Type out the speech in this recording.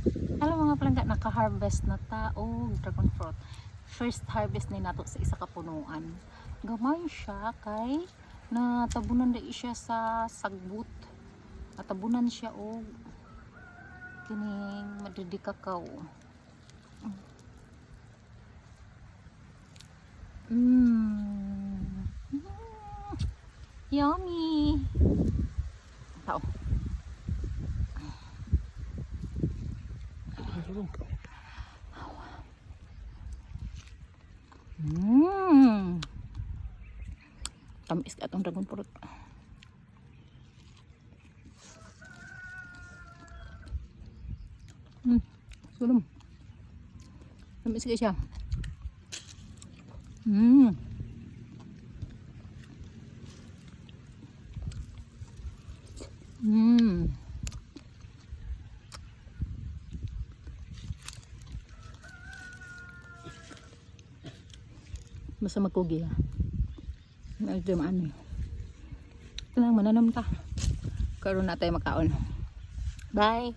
Hello, mga palangga, naka-harvest na ta og dragon fruit. First harvest ni nato sa isa ka punuan. Gamay siya kay natabunan dai siya sa sagbot. Natabunan siya og kining Madre de Cacao. Yummy. Tao. Tamis ka atong dragon fruit. Sulom. Tamis ka siya. Basta magkugi ha. Medyo maano. Ito lang, mananom ta. Karon na tayo makaon. Bye!